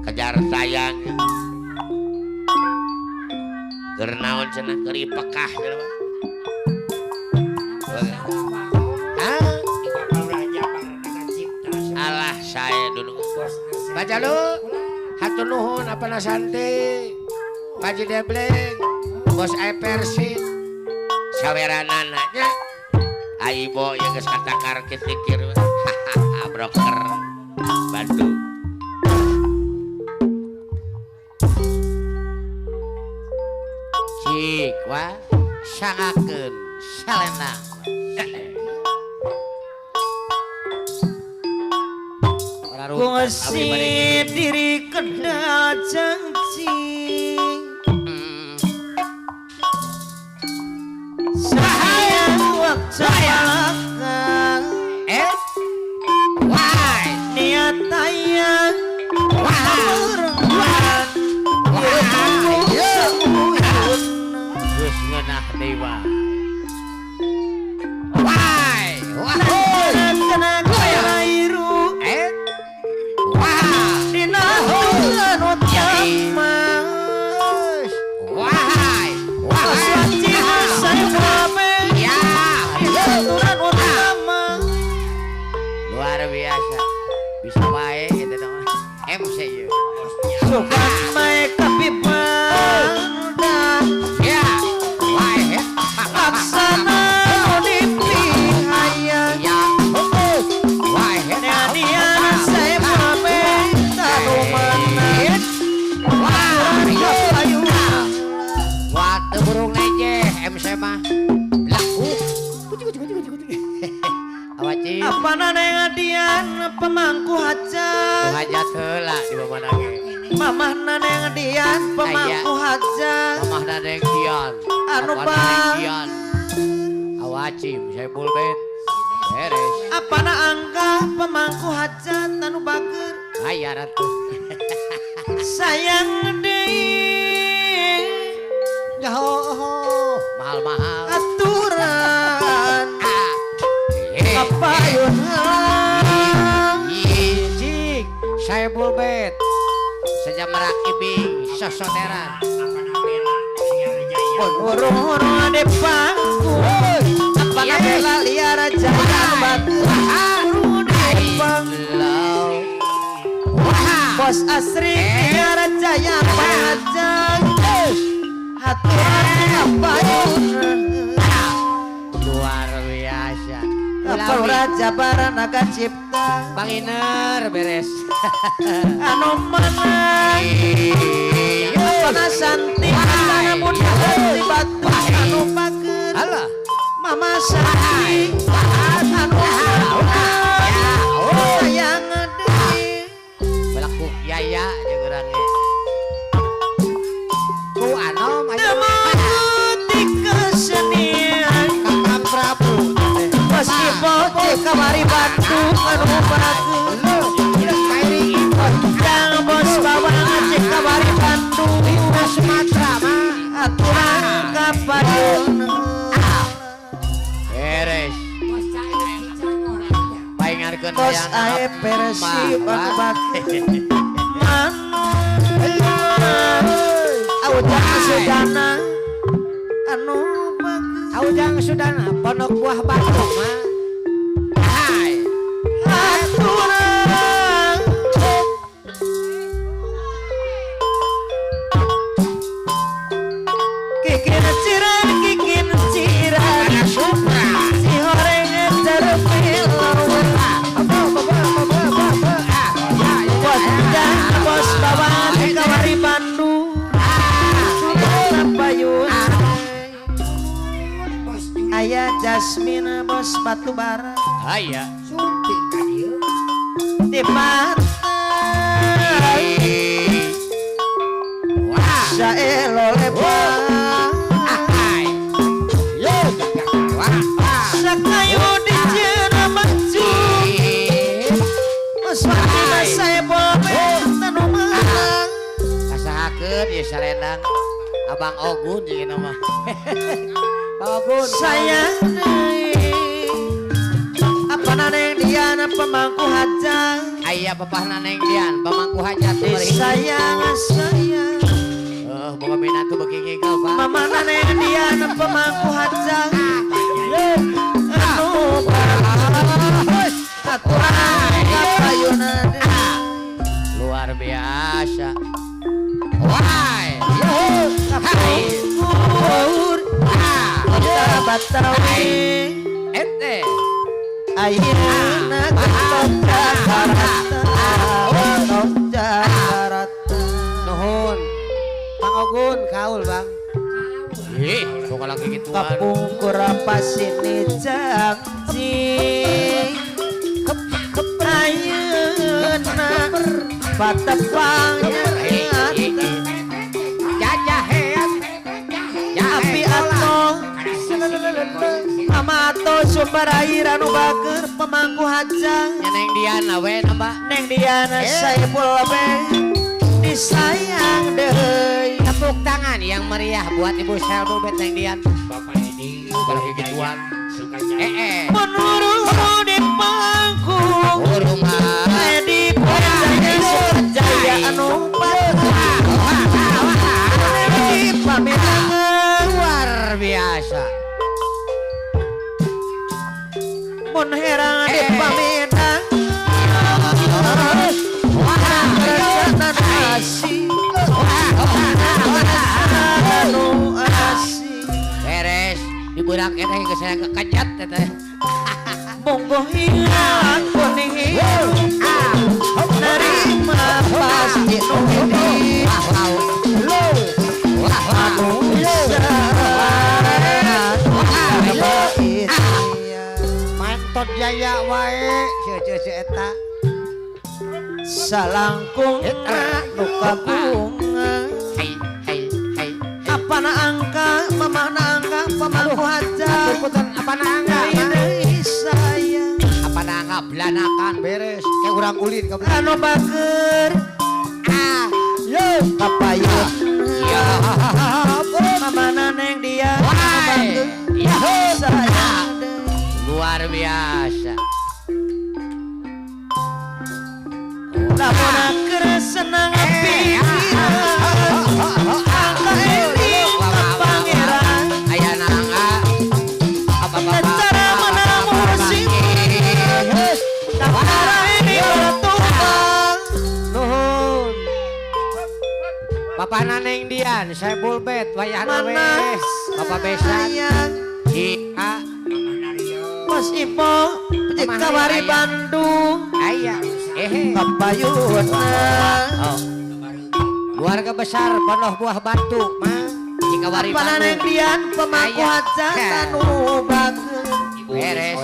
Kejar tayang. Keur naon cenah keur ipekah cenah mah. Hah? Alah sae dulu. Baca lu. Hatur nuhun apa santi. Paji Debleng, Bos Ae Persib. Saweranana nya. Aibo ya geus katakar kitikir. Hahaha broker. Bantu. Cik wah sangakeun salendang. Kungsi diri kena janji sayang waktu belakang Why niat tayang perempuan geus ngeunah dewa. Why wah kena kairu wah dina bulan utama wah wah ya utama luar biasa bisa wae eta mah MC ieu sukan mae kapipanda ya wae laksana dipihayang ya wae nian saya mabe tanumana wah ayu wah teu burung neje MC mah laku awaci apa neng dian pemangku hajat hajat heula di mana ge mamah neng dian pemangku hajat mamah neng dian anu dian awaci saya pulpen beres apa na angka pemangku hajat anu bager bayar atuh sayang deui jauh mahal-mahal aturan apa yun cik saya pulpen sejak merak ibing sosoteran hurung-hurung ade pangku apa bela liar jaya batu hurung pangku bos asri liar jaya pajang haturan apa yun luar biasa apa raja baranaga cipta Bang Iner beres anu menang apa santi kana muda di batu anu pager alah mama santi anu sayang deui belaku yaya jeung urang ge ku anom aya teu kesenian Kakang Prabu meski pote kamari batu anu pager Kang bos bawang cek kamari Bandung Sumatera mah aturan kapadun beres paingarkeun bos ae Persib anu bager manu Aujang Sudana anu bager Aujang Sudana pondok buah batu mah hai aturan kikin ciran Ada Supra si horeng terpilawan bos dan bos bawang kawari Bandung payun ayah Jasmine bos batu bara aya sumping ka dieu di pantai wah saelo lebar yo wah sakayu di jena maju Swati saya boleh tanu menang kasahakeun ieu salendang Abang Ogun jeung mah Ogun sayang deui apa neng Dian pemangku hajat. Aya papahna Neng Dian pemangku hajat. Sayang sayang. Boga minantu beuki ngigel Pak. Mamana Neng Dian pemangku hajat. Anu aturan kapayuna. Luar biasa. Wah. Hai. Kapungkur. Kota Batawi. Ente. Ayeuna gentos Jakarta. Gentos Jakarta. Nuhun. Bang Ogun kaul Bang. Ih, sok lagi gituan. Kapungkur pasini janji. Ayeuna patepang nyata. Jajahean. Api ato Amato sumber air anu bager pemangku hajat. Nya Neng Diana we nambah. Neng Diana Saipul be disayang deui. Tepuk tangan yang meriah buat Ibu Selbu bet Neng Dian. Bapak ini kalau gituan suka Mun hurung di pangku. Hurung mah di Jaya anu di pamilangan luar biasa. Mun herang di pamilangan rencana asih anu asih. Beres diburak eta geus sayang kekejat teh. Monggo hilang kuning hirup nerima pasti nu hiji anu Mantot jaya wae seuceut si eta. Salangkung nu kabunga. Apana angka mamahna angka pemangku hajat. Apana angka sayang. Apana angka belanakan beres kayak urang ulin ka anu bager. Ah, yo kapayun. Ya mamana Neng Dian anu bager. Sayang. Luar biasa. Lamun keur seneng pikiran angka eling ka pangeran. Aya nangga apa cara menang musim kakara ini bertumpang. Nuhun Bapana Neng Dian Saipul bet wayahna we Bapak besan Ika Mas Ipo Cikawari Bandung aya ehe kapayuna. Keluarga besar Pondok Buah Batu mah Cikawari Apana Bandung. Neng Dian pemangku hajat anu bager. Beres.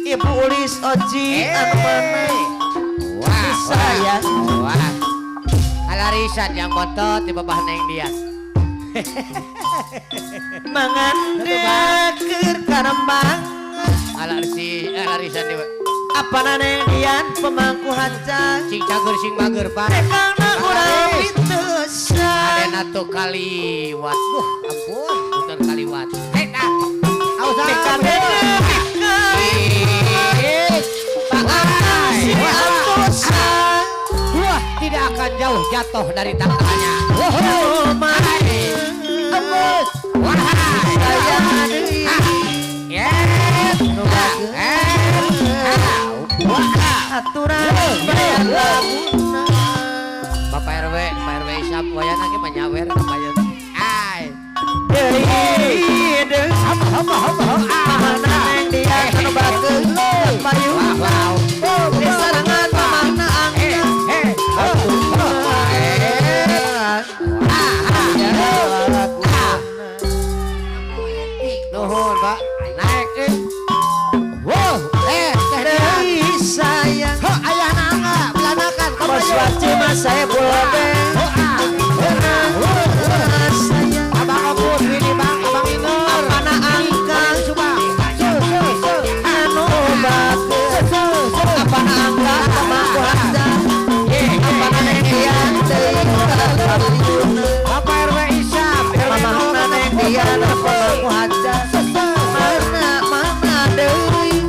Ibu Ulis Oji anu mana Wah, sayang. wah. Alarisan yang bontot di babah Neng Dian. Mangande keur karembang. Alarisan di Apana Neng Dian pemangku hajat. Sing cager sing mager Pak. Tekangna urang pitesan. Adena tuh kaliwat. Duh, ampun, muter kaliwat. Hei, ah. Dekadene pikeun. Si atosan. Wah, tidak akan jauh jatuh dari tangannya. Aturan bayar laguna. Bapak RW, Pak RW Isap, wayana ge manyawer kapayeun. Ai. Deui deui. Mamana Neng Dian anu bager payuna. Disarengan mamahna angka. Nuhun Pak. Naik eh. Wow, teh Deui sayang. Ho ayahna angga belanakan Bos waci mah Saipul be. Sayang. Abang Ogun ini Bang, Abang Inur. Apana angka Subang. anu bager. Apana angka pemangku hajat. Apana Neng Dian deui kapayuna. Bapak RW Isap, RW Mamahna Neng Dian pemangku hajat. Mana mana deui.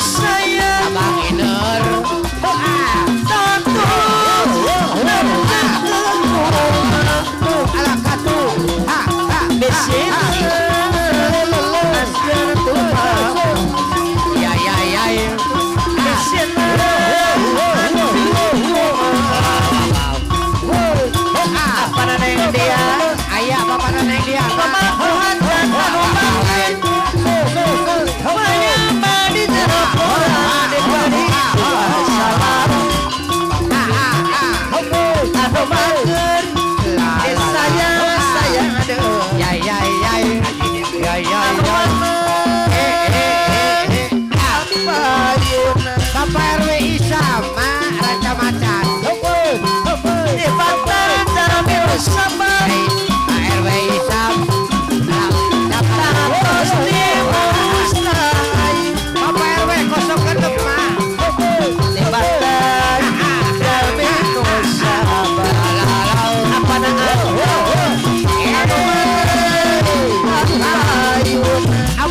Sayang Abang Iner. Alah katu. Ha ha. Ya ya ya. Apa neng dia? Ayah apa neng dia? Ya ya ya. Ya ya ya. Bapak RW Isam, Raca Macan. Pak RW Isam. Bapak RW kosong genep, Mak.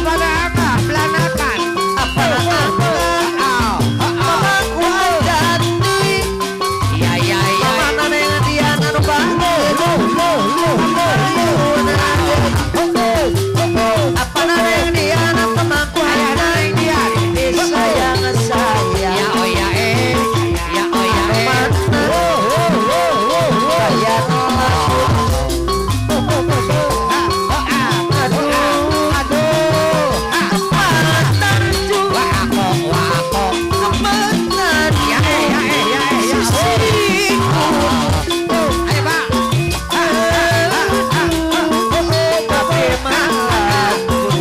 Apa nama belanakan? Ya ya ya. Ya oh ya eh. Ya oh ya eh. Aduh. Wah aku, wah aku. Ya eh ya eh ya eh ya. Ayo Pak.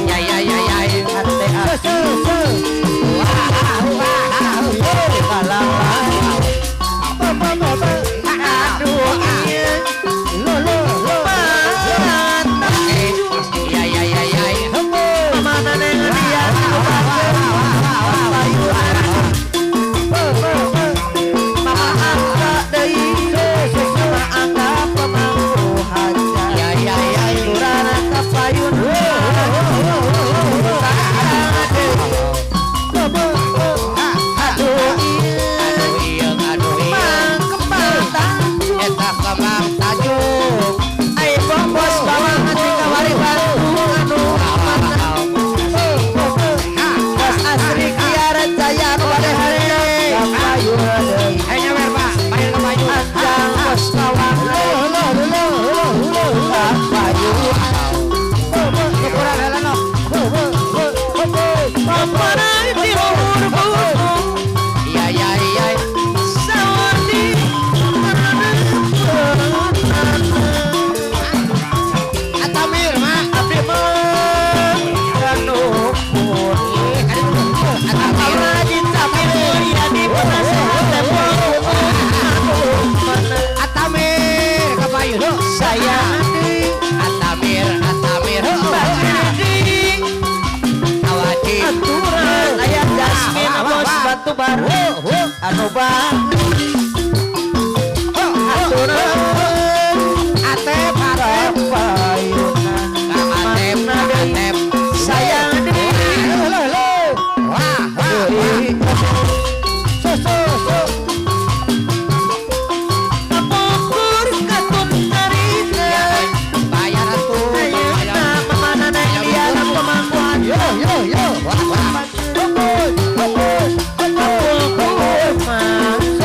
Ya ya ya ya. Wah wah. Ya ya ya ya. Ya ya ya. Aduh iya, aduh iya. Eta kemang tajuk. Ayo nyawer Pak, main ke baju. Ukuran heula no. Iya iya iya. Atamir, Mak. Atamir, kapayu. Sayang Atamir, Atamir. Awati. aturan aya Jasmine bos batu baru anu bang aturan Atep, Atep. payuna Kang Atep, Kang Atep. sayang di Wah, wah, wah. Kapukur katun karina Bayar atuh, ayeuna bayar. mamana neng dia pemangkuan Yo, yo, yo. Wah, wah. Kapukur mah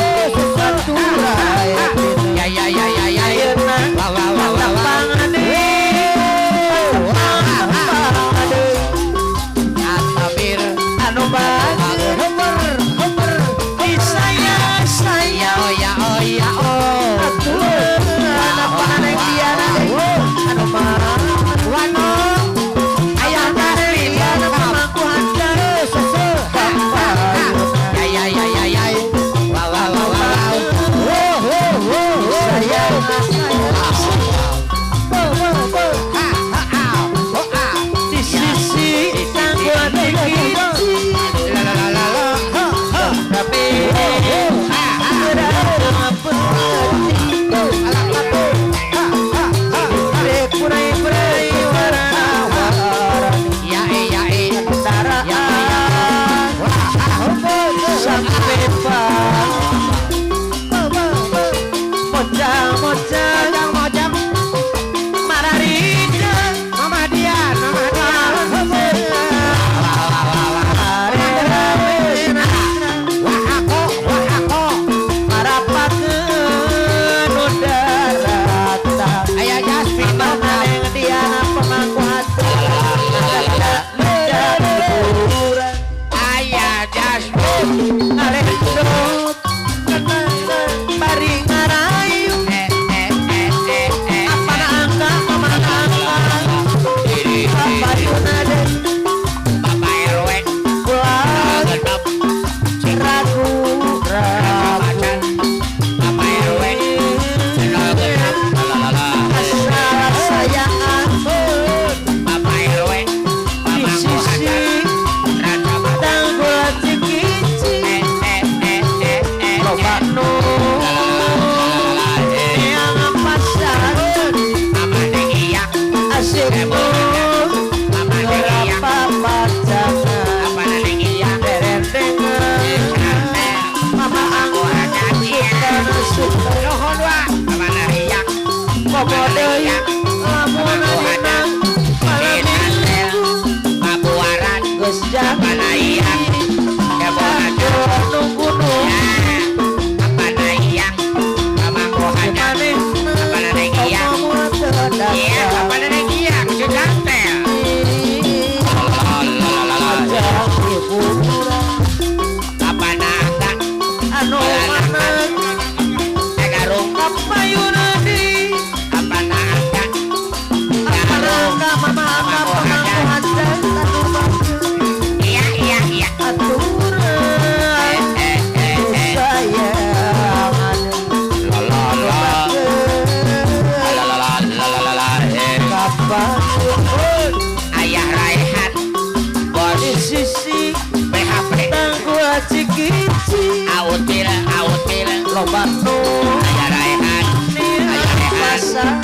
Loba nu Aya Raihan. Aya Rehan. Pasang.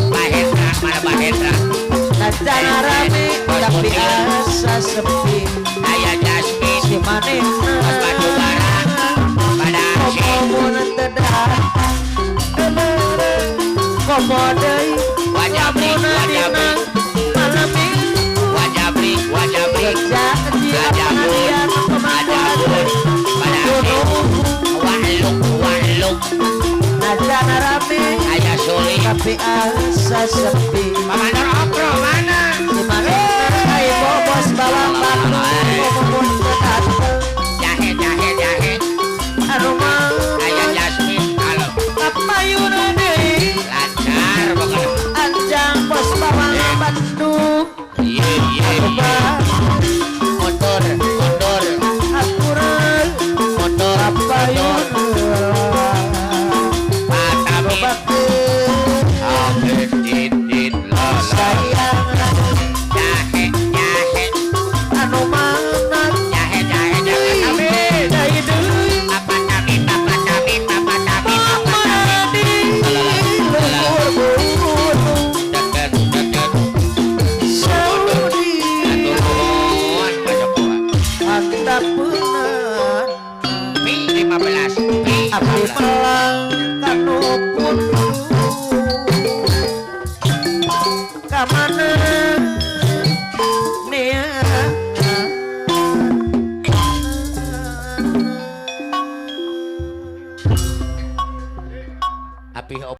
Mahendra, mana Mahendra? Najan rame tapi asa sepi. Aya Jasmine. Si manehna Bos batu bara. Pada si. Komo mun teu datang. Komo deui Wajabri, lamun wajabri. dina malam minggu. Wajabri, wajabri. Kerja di Ajabun, pengadilan ajabun. Pada si. Waluk, waluk. Najan rame Aya Suli. tapi asa sepi. Pamanor Okro mana? Si manehna ai bobos bawang Bandung komo mun teu dateng. Jahe, jahe, jahe. Anu Aya mah Jasmine. Halo. kapayun deui Lancar pokoknya. anjang bos bawang Bandung. Iya, iya, iya. Mundur, mundur, Aturan mundur, kapayun mundur. Patamin. Amin, din, din, la, la. Sayang Jahe, jahe, anu mana jahe, jahe, jahe. Patamin. deui deui Patamin, patamin, patamin, patamin. di luhur gunung Deket, deket. Saudi Turun, Pak Jokowi. handapeunana Pi 15, pi abdi 15. melang kanu pundu ka mana nia. Api.